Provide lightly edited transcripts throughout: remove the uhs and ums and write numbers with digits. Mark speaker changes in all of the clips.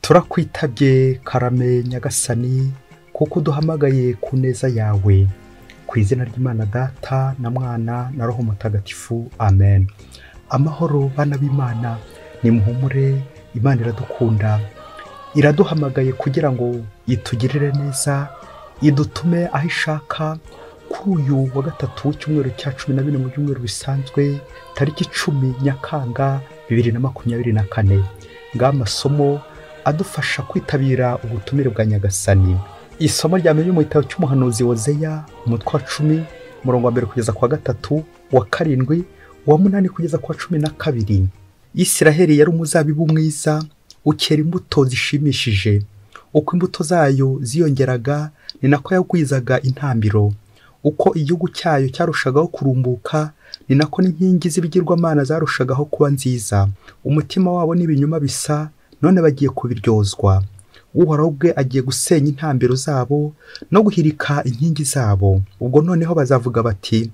Speaker 1: Turakwitabye karame Nyagasani, kuko uduhamagaye ku neza yawe. Ku izina ry'Imana Data na Mwana na Roho Mutagatifu, amen. Amahoro bana b'Imana, nimuhumure, Imana iradukunda, iraduhamagaye kugira ngo itugirire neza, idutume aho ishaka. Kuri uyu wa gatatu w'icyumweru cya 14 mu byumweru bisanzwe, tariki 10 Nyakanga 2024, ng'amasomo adufasha kwitabira ubutumire bwa Nyagasani. Isomo rya mbere mu gitabo cy'umuhanuzi Hozeya, umutwe wa 10, umurongo wa 1 kugeza kwa 3, wa 7, wa 8 kugeza kwa 12. Isiraheli yari umuzabibu mwiza ukera imbuto zishimishije. Uko imbuto zayo ziyongeraga ni nako yagwizaga intambiro. Uko igihugu cyayo cyarushagaho kurumbuka ni nako n'inkingi z'ibigirwamana zarushagaho kuba nziza. Umutima wabo n'ibinyoma bisa, none bagiye kubiryozwa. Uhoraho ubwe agiye gusenya intambiro zabo no guhirika inkingi zabo. Ubwo noneho bazavuga bati,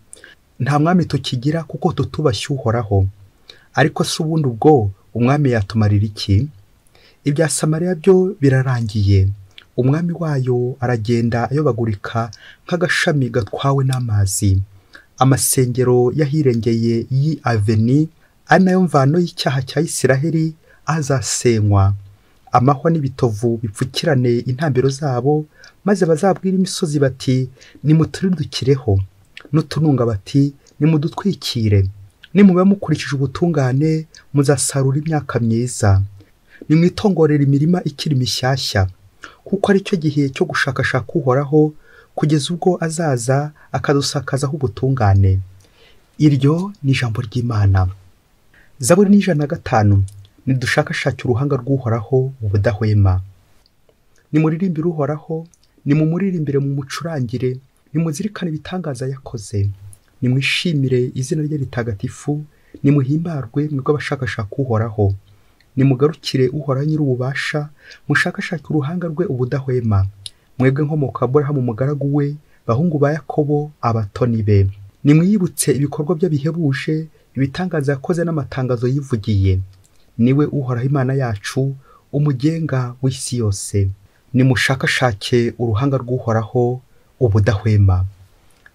Speaker 1: nta mwami tukigira kuko tutubashye Uhoraho. Ariko se ubundi ubwo umwami yatumarira iki? Ibya Samariya byo birarangiye. Umwami wayo aragenda ayobagurika nk'agashami gatwawe n'amazi. Amasengero y'ahirengeye y'i Aveni, ari nayo mvano y'icyaha cya Isiraheli, azasenywa. Amahwa n'ibitovu bipfukirane intambiro zabo, maze bazabwira imisozi bati, nimuturidukireho, n'utununga bati, nimudutwikire. Nimuba mukurikije ubutungane, muzasarura imyaka myiza. Nimwitongorera imirima ikiri mishyashya, kuko ari cyo gihe cyo gushakashaka Uhoraho, kugeza ubwo azaza akadusakazaho ubutungane. Iryo ni ijambo ry'Imana. Zaburi ni 105. Nidushakashake uruhanga rw'Uhoraho ubudahwema. Nimuririmbire Uhoraho, nimumuririmbire mumucurangire, nimuzirikane ibitangaza yakoze. Nimwishimire izina rye ritagatifu, nimuhimbarwe mwebwe abashakashaka Uhoraho. Nimugarukire Uhoraho nyir'ububasha, mushakashake uruhanga rwe ubudahwema. Mwebwe nkomoka Aburahamu umugaragu we, bahungu ba Yakobo abatoni be. Nimwiyibutse ibikorwa bye bihebuje, ibitangaza yakoze n'amatangazo yivugiye. Niwe Uhoraho Imana yacu, umugenga w'isi yose. Nimushakashake uruhanga rw'Uhoraho ubudahwema.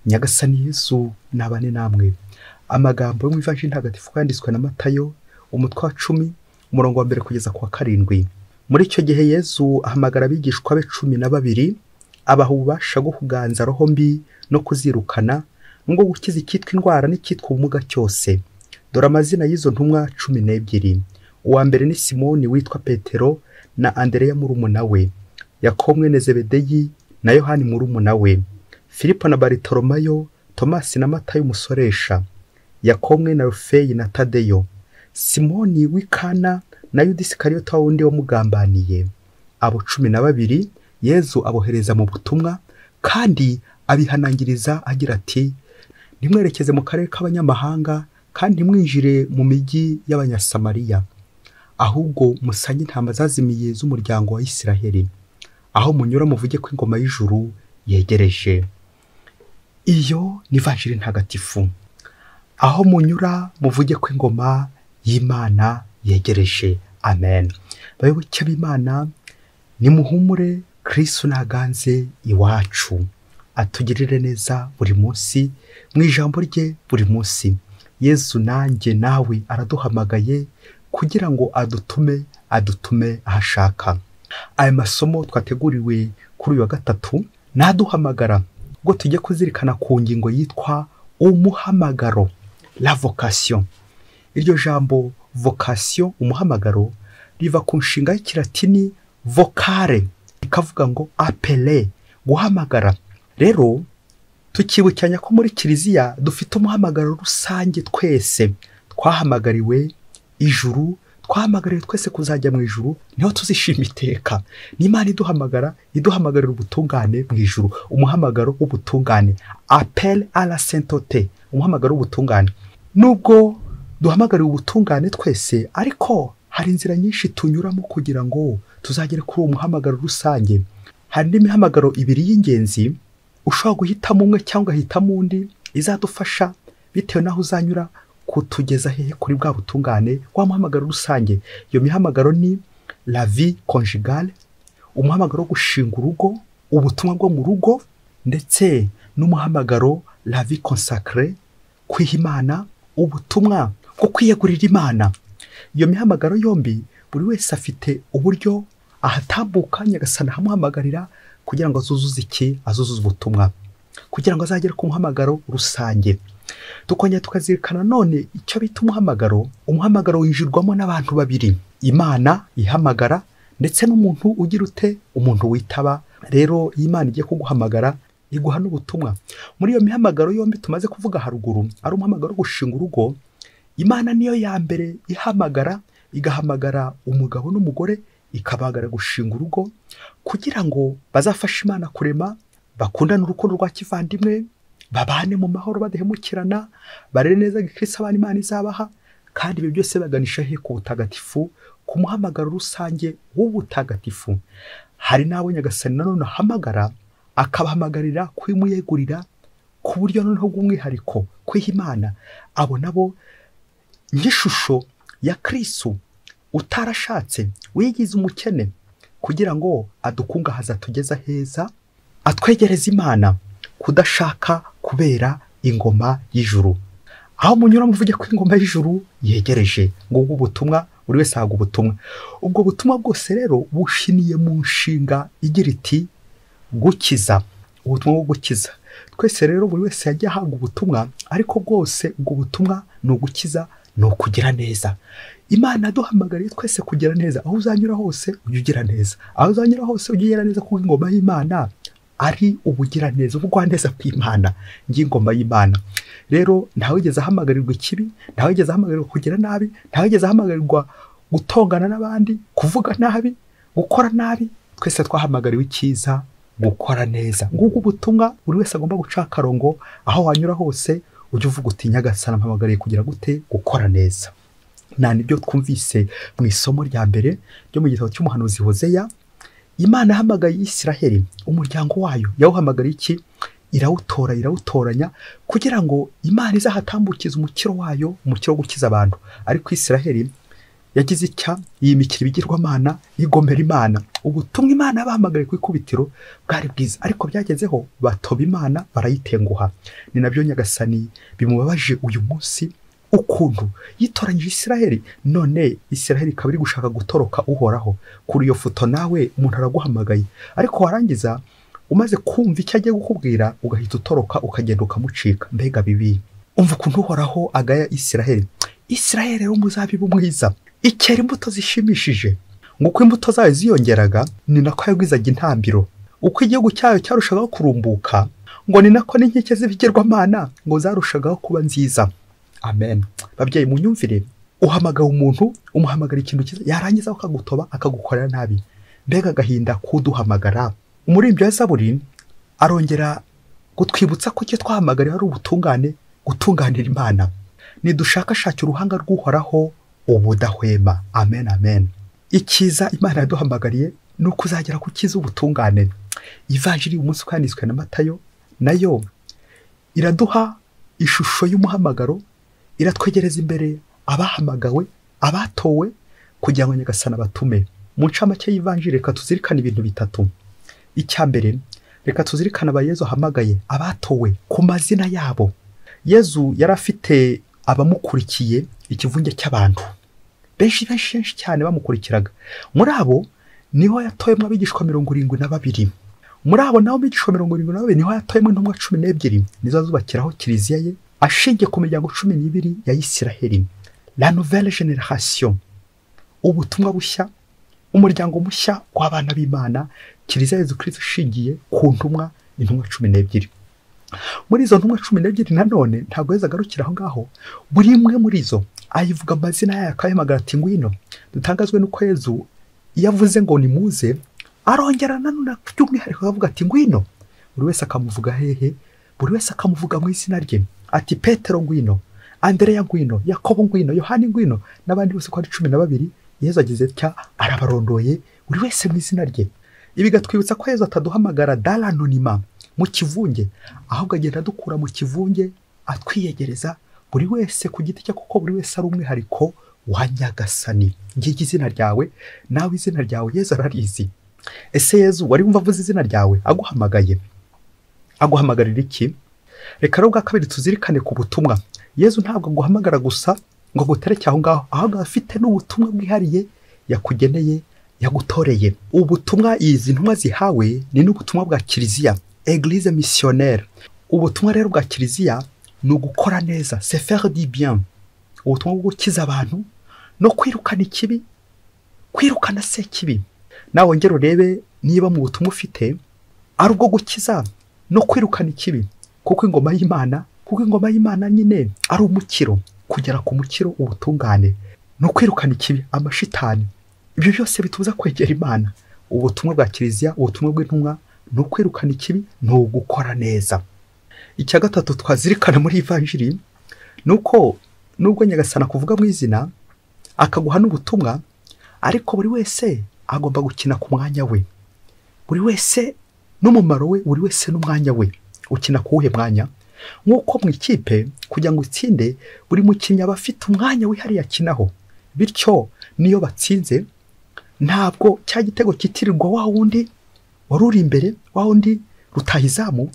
Speaker 1: Nyagasani Yesu nabane namwe. Amagambo yo mu Ivanjiri Ntagatifu yanditswe na Matayo, umutwe wa 10, umurongo wa 1 kugeza kwa 7. Muri icyo gihe Yesu ahamagara abigishwa be 12, abaha ububasha bwo kuganza roho mbi no kuzirukana, ngo gukiza icyitwa indwara n'icyitwa ubumuga cyose. Dore amazina y'izo ntumwa 12. Uwa mbere ni Simoni witwa Petero na Andereya murumuna we, Yakobo mwene Zebedeyi na Yohani murumuna we, Filipo na Bartolomayo, Tomasi na Matayo umusoresha, Yakobo mwene Alufeyi na Tadeyo, Simoni w'Ikana na Yuda Isikariyota wundi wamugambaniye. Abo 12 Yezu abohereza mu butumwa, kandi abihanangiriza agira ati, ntimwerekeze mu karere k'abanyamahanga, kandi ntimwinjire mu mijyi y'Abanyasamariya, ahubwo musanye intama zazimiye z'umuryango wa Isiraheli. Aho munyura muvuge ko ingoma y'ijuru yegereje. Iyo ni Ivanjiri Ntagatifu. Aho munyura muvuge ko ingoma y'Imana yegereje. Amen. Bayoboke b'Imana, nimuhumure, Kristo naganze iwacu, atugirire neza buri munsi, mu ijambo rye buri munsi. Yesu nanjye nawe araduhamagaye kugira ngo adutume ahashaka. Aya masomo twateguriwe kuri uyu wa gatatu naduhamagara ngo tujye kuzirikana ku ngingo yitwa umuhamagaro, la vocation. Iryo jambo vocation, umuhamagaro, riva ku nshinga y'ikilatini vocare, ikavuga ngo appeler, guhamagara. Rero tukibukanya ko muri Kiliziya dufite umuhamagaro rusange twese. Twahamagariwe ijuru, twahamagariwe twese kuzajya mu ijuru, niho tuzishima iteka. Ni Imana iduhamagara, iduhamagarira ubutungane mu ijuru, umuhamagaro w'ubutungane, appel à la sainteté, umuhamagaro w'ubutungane. Nubwo duhamagariwe ubutungane twese, ariko hari inzira nyinshi tunyuramo kugira ngo tuzagere kuri uwo muhamagaro rusange. Hari n'imihamagaro ibiri y'ingenzi ushobora guhitamo umwe cyangwa ugahitamo undi, izadufasha bitewe n'aho uzanyura kutugeza hehe kuri bwa butungane, wa muhamagaro rusange. Iyo mihamagaro ni la vie conjugale, umuhamagaro wo gushinga urugo, ubutumwa bwo mu rugo, ndetse n'umuhamagaro la vie consacrée, kwiha Imana, ubutumwa bwo kwiyegurira Imana. Iyo mihamagaro yombi buri wese afite uburyo ahatambuka Nyagasani ahamuhamagarira kugira ngo azuzuze iki, azuzuze ubutumwa, kugira ngo azagere ku muhamagaro rusange. Tukongera tukazirikana none icyo bita umuhamagaro. Umuhamagaro winjirwamo n'abantu babiri, Imana ihamagara ndetse n'umuntu ugira ute, umuntu witaba. Rero iyo Imana igiye kuguhamagara iguha n'ubutumwa. Muri iyo mihamagaro yombi tumaze kuvuga haruguru, ari umuhamagaro wo gushinga urugo, Imana niyo ya mbere ihamagara, igahamagara umugabo n'umugore, ikabagara gushinga urugo kugira ngo bazafashe Imana kurema, bakundane urukundo rwa kivandimwe, babane mu mahoro badahemukirana, barere neza Gikristo abana Imana izabaha, kandi ibyo byose baganisha he ku butagatifu, ku muhamagaro rusange w'ubutagatifu. Hari n'abo Nyagasani nanone ahamagara, akabahamagarira kwimuyegurira ku buryo noneho bw'umwihariko kwiha Imana. Abo nabo nk'ishusho ya Kristo utarashatse, wigize umukene kugira ngo adukungahaza atugeze heza, atwegereza Imana, kudashaka kubera ingoma y'ijuru. Aho munyura muvuge ko ingoma y'ijuru yegereje. Ngo ubutumwa buri wese ahabwa ubutumwa. Ubwo butumwa bwose rero bushiniye mu nshinga igira iti gukiza, ubutumwa bwo gukiza. Twese rero buri wese yagiye ahabwa ubutumwa, ariko bwose ubwo butumwa ni ugukiza, ni ukugira neza. Imana duhamagariye twese kugira neza. Aho uzanyura hose ujye ugira neza, aho uzanyura hose ujye ugira neza, kuko ingoma y'Imana ari ubugira neza, ubugwaneza bw'Imana, ngingoma y'Imana. Rero ntawigeze ahamagarirwa ikibi, ntawigeze ahamagarirwa kugira nabi, ntawigeze ahamagarirwa gutongana n'abandi, kuvuga nabi, gukora nabi. Twese twahamagariwe icyiza, gukora neza. Nguko ubutumwa buri wese agomba guca akarongo. Aho wanyura hose ujye uvuga uti Nyagasani ampamagariye kugira gute, gukora neza. Nta nibyo twumvise mu isomo rya mbere ryo mu gitabo cy'umuhanuzi Hozeya. Imana yahamagaye Isiraheli, umuryango wayo yawuhamagariye iki? Irawutora, irawutoranya kugira ngo Imana izahatambukize umukiro wayo, umukiro wo gukiza abantu. Ariko Isiraheli yagize icya yimikira ibigirwamana, yigomera Imana. Ubutumwa Imana yabahamagariye ku ikubitiro bwari bwiza, ariko byagezeho batoba Imana barayitenguha. Ni nabyo Nyagasani bimubabaje uyu munsi, ukuntu yitoranyije Isiraheli, none Isiraheli ikaba iri gushaka gutoroka Uhoraho. Kuri iyo foto nawe umuntu araguhamagaye, ariko warangiza umaze kumva icyo agiye gukubwira ugahita utoroka ukagenda ukamucika. Mbega bibi! Umva ukuntu Uhoraho agaya Isiraheli. Isiraheli rero umuzabibu mwiza, ikera imbuto zishimishije. Ngo uko imbuto zayo ziyongeraga ni nako yagwizaga intambiro, uko igihugu cyayo cyarushagaho kurumbuka ngo ni nako n'inkike z'ibigirwamana ngo zarushagaho kuba nziza. Amen. Babyeyi munyumvire, uhamagara umuntu, umuhamagara ikintu cyiza, yarangiza akagutoba akagukorera nabi. Mbega agahinda kuduhamagara. Umuririmbyi wa Zaburi arongera kutwibutsa ko icyo twahamagariwe ari ubutungane, gutunganira Imana. Nidushakashake uruhanga rw'Uhoraho ubudahwema. Amen, amen. Ikiza Imana yaduhamagariye ni ukuzagera ku cyiza ubutungane. Ivanjiri umunsi kwanditswe na Matayo nayo iraduha ishusho y'umuhamagaro, iratwegereza imbere abahamagawe, abatowe kugira ngo Nyagasani abatume. Mu ncamake y'ivanjiri reka tuzirikane ibintu bitatu. Icya mbere, reka tuzirikane aba Yezu ahamagaye, abatowe ku mazina yabo. Yezu yari afite abamukurikiye, ikivunge cy'abantu benshi benshi benshi cyane bamukurikiraga. Muri abo niho yatoyemo abigishwa 72. Muri abo naho abigishwa 72 niho yatoyemo intumwa 12, nizo azubakiraho kiliziya ye, ashingiye ku miryango 12 ya Isiraheli. La nouvelle génération, ubutumwa bushya, umuryango mushya w'abana b'Imana, kiliziya Yezu Kristo ishingiye ku ntumwa, intumwa 12. Muri izo ntumwa 12 nanone ntabwo Yezu agarukira aho ngaho, buri imwe muri zo ayivuga amazina yayo akayihamagara ati ngwino. Dutangazwe nuko Yezu iyo avuze ngo nimuze, arongera nanone by'umwihariko akavuga ati ngwino. Buri wese akamuvuga hehe? Buri wese akamuvuga mu izina rye, ati Petero ngwino, Andereya ngwino, Yakobo ngwino, Yohani ngwino, n'abandi bose uko ari 12. Yezu agize atya arabarondoye buri wese mu izina rye. Ibi bigatwibutsa ko Yezu ataduhamagara dalanonima mu kivunge, ahubwo agenda adukura mu kivunge atwiyegereza buri wese ku giti cye, kuko buri wese ari umwihariko wa Nyagasani. Ngiryo izina ryawe, nawe izina ryawe Yezu ararizi. Ese Yezu wari wumva avuze izina ryawe aguhamagaye? Aguhamagarira iki? Reka rero bwa kabiri tuzirikane ku butumwa. Yezu ntabwo aguhamagara gusa ngo agutereke aho ngaho, ahubwo afite n'ubutumwa bwihariye yakugeneye, yagutoreye. Ubutumwa izi ntumwa zihawe ni n'ubutumwa bwa Kiliziya, Eglise missionnaire. Ubutumwa rero bwa Kiliziya ni ugukora neza, c'est faire du bien. Ubutumwa bwo gukiza abantu no kwirukana ikibi, kwirukana sekibi. Nawe wongere urebe niba mu butumwa ufite ari ubwo gukiza no kwirukana ikibi, kuko ingoma y'Imana, kuko ingoma y'Imana nyine ari umukiro, kugera ku mukiro ubutungane no kwirukana ikibi, amashitani. Ibyo byose bituza kwegera Imana. Ubutumwa bwa Kiliziya, ubutumwa bw'intumwa ni ukwirukana ikibi, ni ugukora neza. Icya gatatu twazirikana muri Ivanjiri nuko nubwo Nyagasani akuvuga mu izina akaguha n'ubutumwa, ariko buri wese agomba gukina ku mwanya we, buri wese n'umumaro we, buri wese n'umwanya we. Ukina ku wuhe mwanya? Nk'uko mu ikipe kugira ngo utsinde, buri mukinnyi aba afite umwanya wihariye akinaho, bityo niyo batsinze ntabwo cya gitego kitirirwa wa wundi wari uri imbere, wa wundi rutahizamu,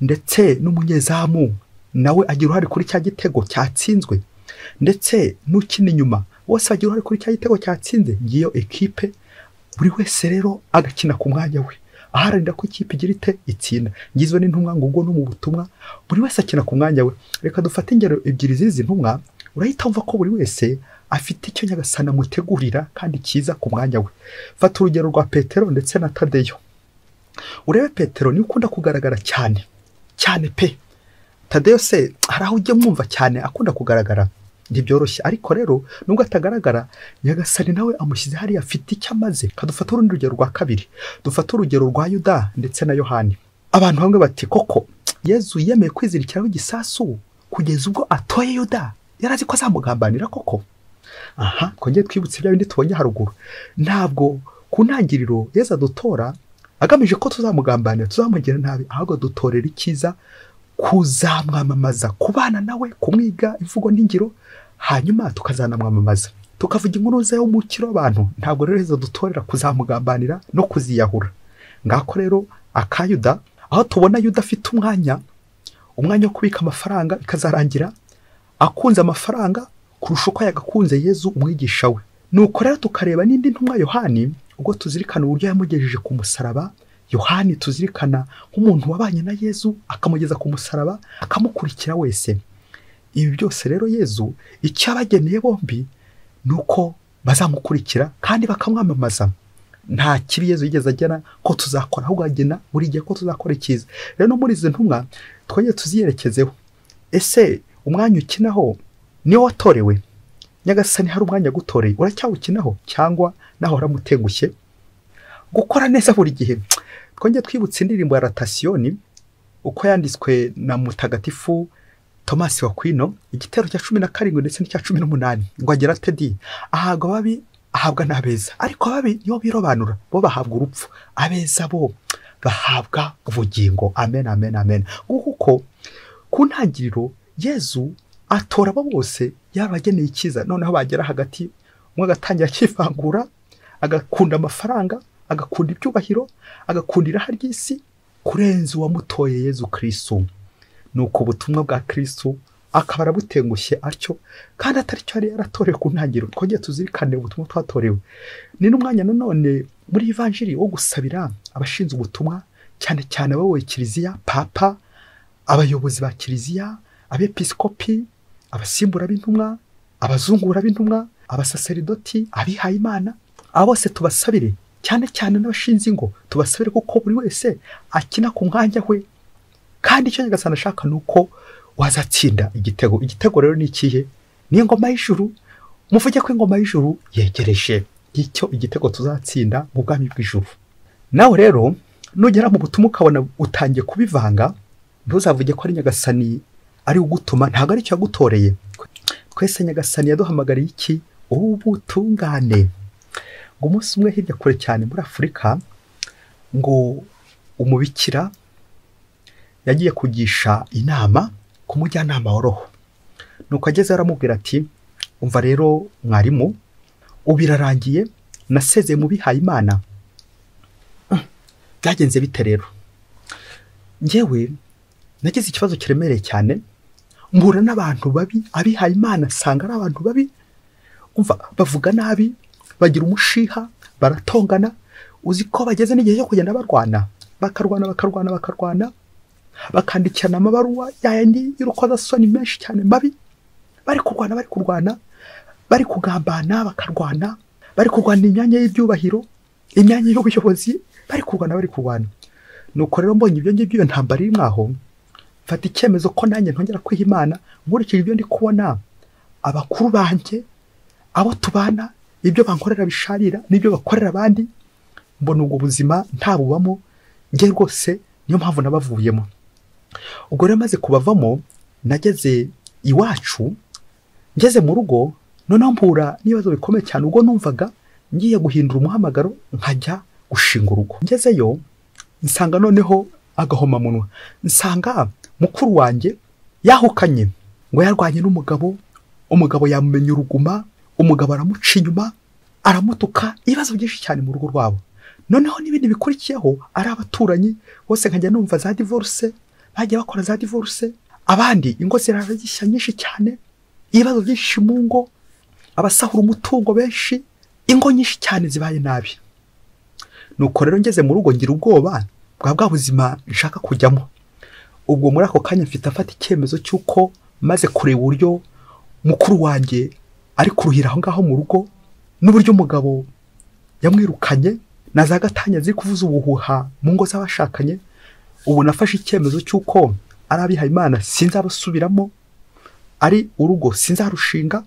Speaker 1: ndetse n'umunyezamu nawe agira uruhare kuri cya gitego cyatsinzwe, ndetse n'ukina inyuma bose bagira uruhare kuri cya gitego cyatsinze. Ngiyo ekipe, buri wese rero agakina ku mwanya we, aharanira ko ikipe igira ite itsinda. Ngizwe n'intumwa ngo ubwo no mu butumwa buri wese akina ku mwanya we. Reka dufate ingero ebyiri z'izi ntumwa, urahita wumva ko buri wese afite icyo Nyagasani amutegurira kandi cyiza ku mwanya we. Fata urugero rwa Petero ndetse na Tadeyo. Urebe Petero niwe ukunda kugaragara cyane cyane pe. Tadeyo se hari aho ujya mwumva cyane akunda kugaragara, ntibyoroshye. Ariko rero nubwo atagaragara, Nyagasani nawe amushyize hariya afite icyo amaze. Kadufata urundi rugero rwa kabiri, dufate urugero rwa Yuda ndetse na Yohani. Abantu bamwe bati koko Yezu yemeye kwizirikiraho igisasu kugeza ubwo atoye Yuda, yarazi ko azamugambanira koko? Aha twongeye twibutse ibya bindi tubonye haruguru. Ntabwo ku ntangiriro Yezu adutora agamije ko tuzamugambanira, tuzamugira nabi, ahubwo dutorera icyiza, kuzamwamamaza, kubana nawe, kumwiga imvugo n'ingiro, hanyuma tukazanamwamamaza, tukavuga inkuru ze y'umukiro w'abantu. Ntabwo rero Yezu dutorera kuzamugambanira no kuziyahura. Ngako rero akayuda, aho tubona Yuda afite umwanya wo kubika amafaranga, bikazarangira akunze amafaranga kurusha uko yagakunze Yezu umwigisha we. Nuko rero tukareba n'indi ntumwa Yohani, ubwo tuzirikana uburyo yamugejeje ku musaraba. Yohani tuzirikana nk'umuntu wabanye na Yezu akamugeza ku musaraba, akamukurikira wese. Ibi byose rero Yezu icyo abageneye bombi nuko bazamukurikira kandi bakamwamamaza. Nta kibi Yezu yigeze agena ko tuzakora, ahubwo agena buri gihe ko tuzakora icyiza. Rero no muri izi ntumwa twongeye tuziyerekezeho. Ese umwanya ukinaho niwo watorewe? Nyagasani hari umwanya agutoreye, uracyawukinaho cyangwa naho waramutengushye? Gukora neza buri gihe. Twongeye twibutse indirimbo ya Ratasiyoni uko yanditswe na Mutagatifu Tomasi wa Kwino, igitero cya 17 ndetse n'icya 18, ngo agira ate di ahabwa ababi ahabwa n'abeza, ariko ababi nibo birobanura, bo bahabwa urupfu, abeza bo bahabwa ubugingo. Amen, amen, amen. Kuko ku ntangiriro Yezu atora abo bose yabageneye icyiza, noneho bagera hagati umwe agatangira akivangura, agakunda amafaranga, agakunda ibyubahiro, agakunda iraha ry'isi kurenza uwamutoye Yezu Kristo. Nuko ubutumwa bwa Kristo akaba arabutengushye atyo, kandi atari cyo yari yaratorewe ku ntangiriro. Twongeye tuzirikane ubutumwa twatorewe. Ni n'umwanya nanone muri Ivanjiri wo gusabira abashinzwe ubutumwa, cyane cyane abayoboye Kiliziya, Papa, abayobozi ba Kiliziya, abepiskopi, abasimbura b'intumwa, abazungura b'intumwa, abasaseridoti, abihaye Imana, abo bose tubasabire, cyane cyane n'abashinze ingo tubasabire, kuko buri wese akina ku mwanya we, kandi icyo Nyagasani ashaka nuko wazatsinda igitego. Igitego rero ni ikihe? Ni ingoma y'ijuru. Muvuge ko ingoma y'ijuru yegereje. Icyo igitego tuzatsinda mu bwami bw'ijuru. Nawe rero nugera mu butumwa ukabona utangiye kubivanga, ntuzavuge ko ari Nyagasani ari ugutuma, ntabwo ari cyo yagutoreye. Twese Nyagasani yaduhamagariye iki? Ubutungane. Ngo umunsi umwe hirya kure cyane muri Afurika, ngo umubikira yagiye kugisha inama ku mujyanama wa roho. Nuko ageze aramubwira ati Umva rero mwarimu, ubirarangiye nasezeye mu bihaye Imana. Byagenze bite rero? Njyewe nagize ikibazo kiremereye cyane, mbura n'abantu babi, abihaye Imana nsanga ari abantu babi. Umva bavuga nabi, bagira umushiha, baratongana, uzi ko bageze n'igihe cyo kugenda barwana, bakarwana bakarwana bakarwana, bakandikirana amabaruwa yayandi y'urukozasoni menshi cyane mabi, bari kurwana bari kurwana, bari kugambana bakarwana, bari kurwana imyanya y'ibyubahiro, imyanya y'ubuyobozi, bari kurwana bari kurwana. Nuko rero mbonye ibyo ngibyo, iyo ntambara iri mwaho, mfata icyemezo ko nanjye ntongera kwiha Imana, nkurikije ibyo ndi kubona abakuru banjye, abo tubana, ibyo bankorera bisharira n'ibyo bakorera abandi, mbona ubwo buzima ntabubamo njye rwose, niyo mpamvu nabavuyemo. Ubwo rero maze kubavamo, nageze iwacu, ngeze mu rugo, noneho mpura n'ibibazo bikomeye cyane. Ubwo numvaga ngiye guhindura umuhamagaro nkajya gushinga urugo. Ngezeyo nsanga noneho agahomamunwa, nsanga mukuru wanjye yahukanye, ngo yarwanye n'umugabo, umugabo yamumenye uruguma, umugabo aramuca inyuma, aramutuka, ibibazo byinshi cyane mu rugo rwabo. Noneho n'ibindi bikurikiyeho ari abaturanyi bose, nkajya numva za divorce, bagiye bakora za divorce, abandi ingo ziraragishya nyinshi cyane, ibibazo byinshi mu ngo, abasahura umutungo benshi, ingo nyinshi cyane zibaye nabi. Nuko rero ngeze mu rugo ngira ubwoba bwa buzima nshaka kujyamo. Ubwo muri ako kanya mfite afata icyemezo cy'uko maze kureba uburyo mukuru wanjye ari kuruhira aho ngaho mu rugo, n'uburyo umugabo yamwirukanye, na za gatanya ziri kuvuza ubuhuha mu ngo z'abashakanye. Ubu nafashe icyemezo cy'uko ari abihaye Imana sinzabasubiramo, ari urugo sinzarushinga,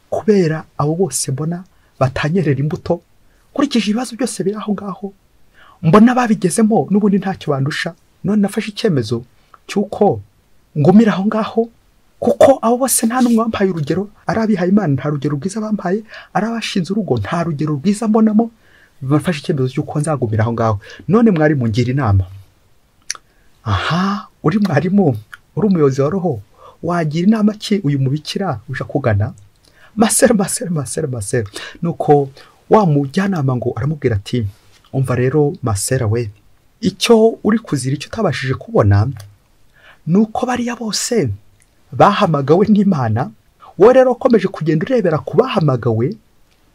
Speaker 1: kubera abo bose mbona batanyerera imbuto. Nkurikije ibibazo byose biri aho ngaho mbona babigezemo n'ubundi ntacyo bandusha. None nafashe icyemezo cy'uko ngumira aho ngaho, kuko abo bose nta n'umwe wampaye urugero, ari abihaye Imana nta rugero rwiza bampaye, ari abashinze urugo nta rugero rwiza mbonamo. Bafashe icyemezo cy'uko nzagumira aho ngaho. None mwari mungira inama. Aha, uri mwarimu, uri umuyobozi wa roho, wagira inama ki uyu mubikira uje kugana? Masera masera masera masera. Nuko wa mujyanama ngo aramubwira ati, umva rero masera we, icyo uri kuzira, icyo utabashije kubona, nuko bariya bose bahamagawe n'Imana. Wowe rero ukomeje kugenda urebera ku bahamagawe,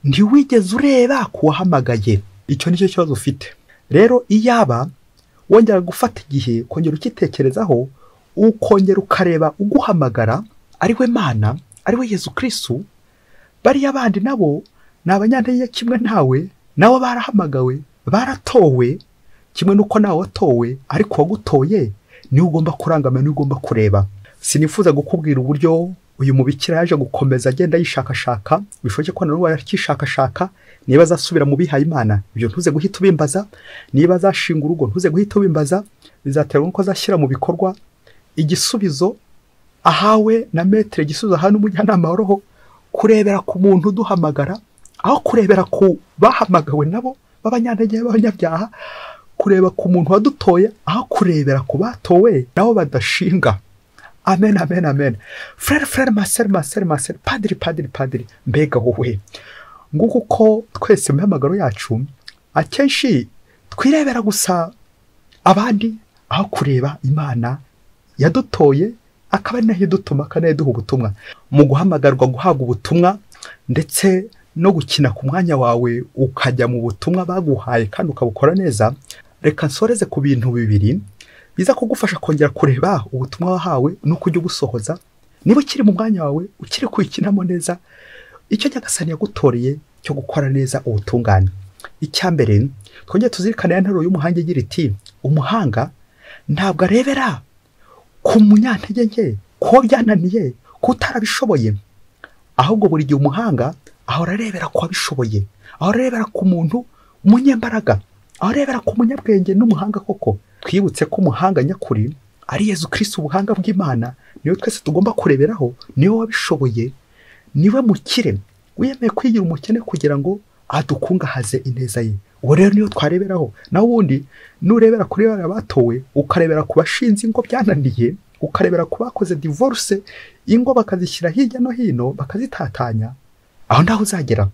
Speaker 1: ntiwigeze ureba ku wahamagaye. Icyo nicyo kibazo ufite. Rero iyaba wongera gufata igihe kongera ukitekerezaho, ukongera ukareba uguhamagara ari we Mana, ari we Yezu Kristu, bariya bandi nabo ni abanyantege kimwe nawe, nabo barahamagawe, baratowe kimwe nuko nawe watowe, ariko wagutoye niwe ugomba kurangamira, niwe ugomba kureba. Sinifuza gukubwira uburyo uyu mubikira yaje gukomeza agenda yishakashaka, bishoboke ko nawe yakishakashaka, niba azasubira mu bihaye Imana ibyo ntuze guhita ubimbaza, niba azashinga urugo ntuze guhita ubimbaza, bizaterwa nuko azashyira mu bikorwa igisubizo ahawe na metre, igisubizo ahawe n'umujyanama wa roho, kurebera ku muntu uduhamagara, aho kurebera ku bahamagawe nabo b'abanyantege b'abanyabyaha, kureba ku muntu wadutoye, aho kurebera ku batowe nabo badashinga. Amen, amen, amen. Frere, frere, masere, masere, masere, padiri, padiri, padiri. Mbega wowe, nguko uko twese mu mihamagaro yacu akenshi twirebera gusa abandi, aho kureba Imana yadutoye akaba ari nayo idutuma, akaba nayo iduha ubutumwa. Mu guhamagarwa guhabwa ubutumwa ndetse no gukina ku mwanya wawe ukajya mu butumwa baguhaye kandi ukabukora neza, reka nsoreze ku bintu bibiri biza kugufasha kongera kureba ubutumwa wahawe nuko ujya ubusohoza. Niba ukiri mu mwanya wawe ukiri kwikinamo neza icyo Nyagasani yagutoreye cyo gukora neza ubutungane. Icya mbere, twongere tuzirikane ya nteruro y'umuhanga igira iti, umuhanga ntabwo arebera ku munyantege nke, ko byananiye, ko utarabishoboye, ahubwo buri gihe umuhanga ahora arebera ku wabishoboye, ahora arebera ku muntu umunyembaraga, ahora arebera ku munyabwenge n'umuhanga koko. Twibutse ko umuhanga nyakuri ari Yezu Kristo, ubuhanga bw'Imana, niwe twese tugomba kureberaho, niwe wabishoboye, niwe mukire wiyemeye kwigira umukene kugira ngo adukungahaze ineza ye. Uwo rero niyo twareberaho. Naho ubundi nurebera kuri bariya batowe, ukarebera ku bashinze ingo byananiye, ukarebera ku bakoze divorce, ingo bakazishyira hirya no hino bakazitatanya, Aho ndaho uzagera.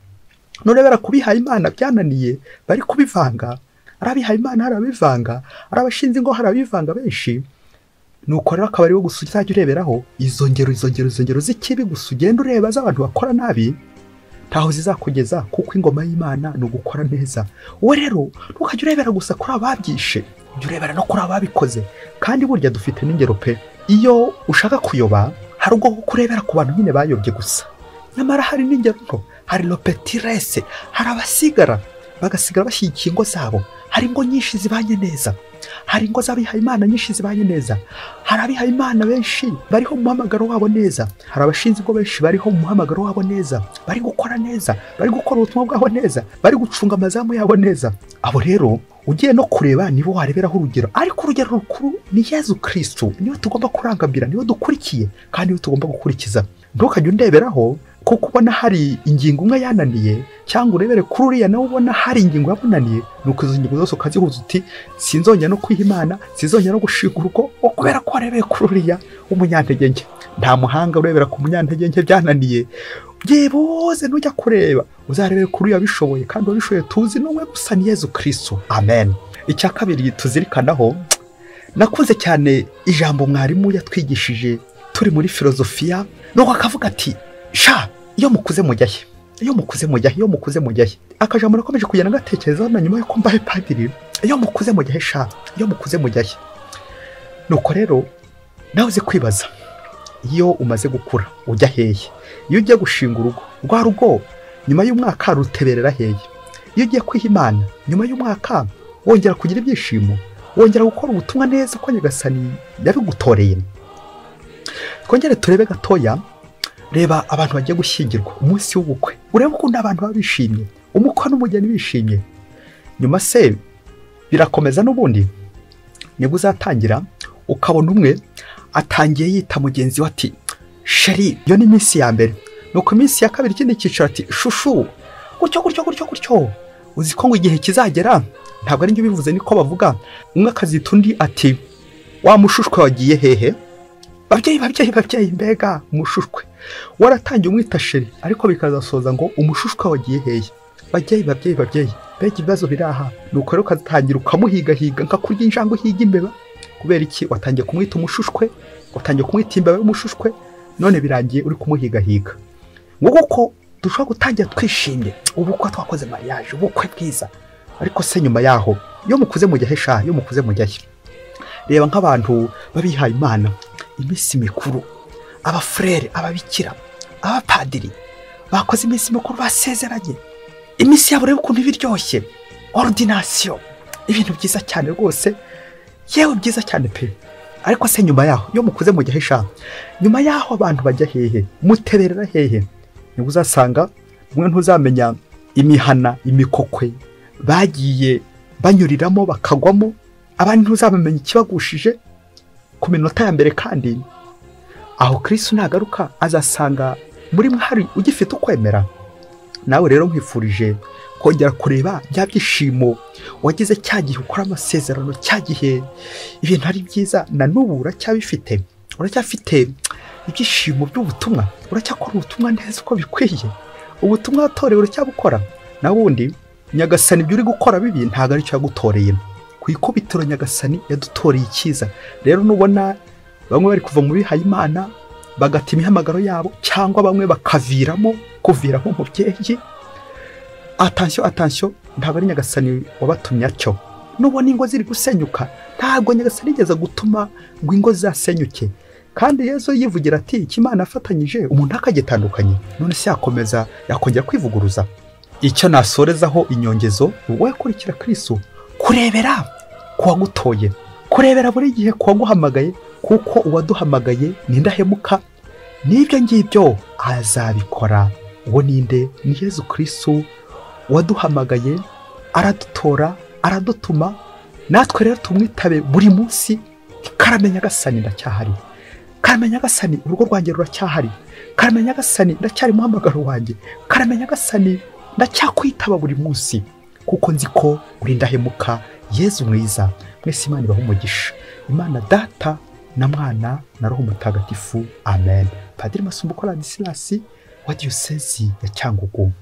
Speaker 1: Nurebera kubihaye Imana byananiye bari kubivanga, arabihaye Imana harabivanga, arabashinze ngo harabivanga benshi. Nuko rero akaba ariwo gusa uzajya ureberaho izo ngero, izo ngero, izo ngero z'ikibi gusa ugenda ureba z'abantu bakora nabi, ntaho zizakugeza, kuko ingoma y'Imana ni ugukora neza. Wowe rero ntukajya urebera gusa kuri ababyishe, ujya urebera no kuri ababikoze. Kandi burya dufite n'ingero pe. Iyo ushaka kuyoba hari ubwo kurebera ku bantu nyine bayobye gusa, nyamara hari n'ingero nto, hari lopetirese, hari abasigara bagasigara bashyigikiye ingo zabo. Hari ingo nyinshi zibanye neza, hari ingo z'abihaye Imana nyinshi zibanye neza, hari abihaye Imana benshi bariho mu muhamagaro wabo neza, hari abashinze ingo benshi bariho mu muhamagaro wabo neza, bari gukora neza, bari gukora ubutumwa bwabo neza, bari gucunga amazamu yabo neza. Abo rero ugiye no kureba nibo wareberaho urugero, ariko urugero rukuru ni Yezu Kristo, niwe tugomba kurangamira, niwe dukurikiye kandi niwe tugomba gukurikiza. Ntukajye undeberaho kuko ubona hari ingingo umwe yananiye, cyangwa urebere kuri uriya nawe ubona hari ingingo yamunaniye, nuko izo ngingo zose ukazihuza uti sinzongera no kwiha Imana, sinzongera no gushinga urugo, kubera ko warebeye kuri uriya w'umunyantege nke. Nta muhanga urebera ku munyantege nke byananiye, byibuze nujya kureba uzarebere kuri uriya bishoboye, kandi uwabishoboye tuzi n'umwe gusa ni Yezu Kristo. Amen. Icya kabiri tuzirikanaho, nakunze cyane ijambo mwarimu yatwigishije turi muri filozofiya, nuko akavuga ati sha iyo mukuze mujya he, iyo mukuze mujya he, iyo mukuze mujya he. Akajambo nakomeje kugenda ngatekereza na nyuma yuko mbaye padiri, iyo mukuze mujya he sha, iyo mukuze mujya he. Nuko rero nawe uze kwibaza, iyo umaze gukura ujya hehe? Iyo ugiye gushinga urugo, rwa rugo nyuma y'umwaka ruteberera hehe? Iyo ugiye kwiha Imana nyuma y'umwaka wongera kugira ibyishimo, wongera gukora ubutumwa neza ko Nyagasani yabigutoreye. Twongere turebe gatoya, reba abantu bagiye gushyingirwa umunsi w'ubukwe, urebe ukuntu abantu baba bishimye, umukwe n'umugeni bishimye. Nyuma se birakomeza n'ubundi, nibwo uzatangira ukabona umwe atangiye yita mugenzi we ati sheri, iyo ni iminsi ya mbere. Nuko iminsi ya kabiri ikindi cyiciro ati shushu, gutyo gutyo gutyo gutyo. Uzi ko ngo igihe kizagera, ntabwo ari njye ubivuze niko bavuga, umwe akazita undi ati wa mushushwe wagiye hehe? Babyeyi babyeyi babyeyi, mbega umushushwe waratangiye umwita sheri, ariko bikazasoza ngo umushushwe wagiye hehe? Babyeyi babyeyi babyeyi, mbega ibibazo biri aha. Nuko rero ukatangira ukamuhigahiga nka kurya injangwe uhiga imbeba. Kubera iki? Watangiye kumwita umushushwe, watangiye kumwita imbeba y'umushushwe, none birangiye uri kumuhigahiga. Ngo kuko dushobora gutangira twishimye, ubukwe twakoze mariage, ubukwe bwiza, ariko se nyuma yaho iyo mukuze mujya he sha, iyo mukuze mujya he? Reba nk'abantu babihaye Imana, iminsi mikuru, abafurere, ababikira, abapadiri bakoze iminsi mikuru, basezeranye, iminsi yabo reba ukuntu ibiryoshye, ordination, ibintu byiza cyane rwose, yewe byiza cyane pe. Ariko se nyuma yaho iyo mukuze mujya he sha? Nyuma yaho abantu bajya hehe? Muteberera hehe? Nibwo uzasanga umwe ntuzamenya imihana, imikokwe bagiye banyuriramo bakagwamo, abandi ntuzabamenya ikibagushije ku minota ya mbere. Kandi aho Kristo nagaruka azasanga muri mwe hari ugifite ukwemera. Nawe rero nkwifurije kongera kureba bya byishimo wagize cya gihe ukora amasezerano, cya gihe ibintu ari byiza, na n'ubu uracyabifite, uracyafite ibyishimo by'ubutumwa, uracyakora ubutumwa neza uko bikwiye, ubutumwa watorewe uracyabukora. Na wundi Nyagasani ibyo uri gukora bibi ntabwo aricyo yagutoreye. Ku ikubitiro Nyagasani yadutoreye icyiza. Rero nubona bamwe bari kuva mu bihaye Imana bagata imihamagaro yabo, cyangwa bamwe bakaviramo kuviramo umubyeyi, attention attention, ntabwo ari Nyagasani wabatumye atyo. Nubona ingo ziri gusenyuka, ntabwo Nyagasani yigeze gutuma ngo ingo zasenyuke. Kandi Yesu yivugira ati icyo Imana afatanyije umuntu akagitandukanye. None se yakomeza yakongera kwivuguruza? Icyo nasorezaho inyongezo, wowe kurikira Kristo, kurebera kuwagutoye, kurebera buri gihe kuwaguhamagaye, kuko uwaduhamagaye ni indahemuka, n'ibyo ngibyo azabikora. Uwo ninde? Ni Yezu Kristo waduhamagaye, aradutora, aradutuma, natwe rero tumwitabe buri munsi. Karame Nyagasani ndacyahari, karame Nyagasani urugo rwanjye ruracyahari, karame Nyagasani ndacyari muhamagaro wanjye, karame Nyagasani ndacyakwitaba buri munsi, kuko nzi ko uri indahemuka. Yezu mwiza, mwese Imana ibahe umugisha. Imana Data na Mwana na Roho Mutagatifu. Amen. Padiri Masumbuko Ladislas, Wa Diyosezi ya Cyangugu.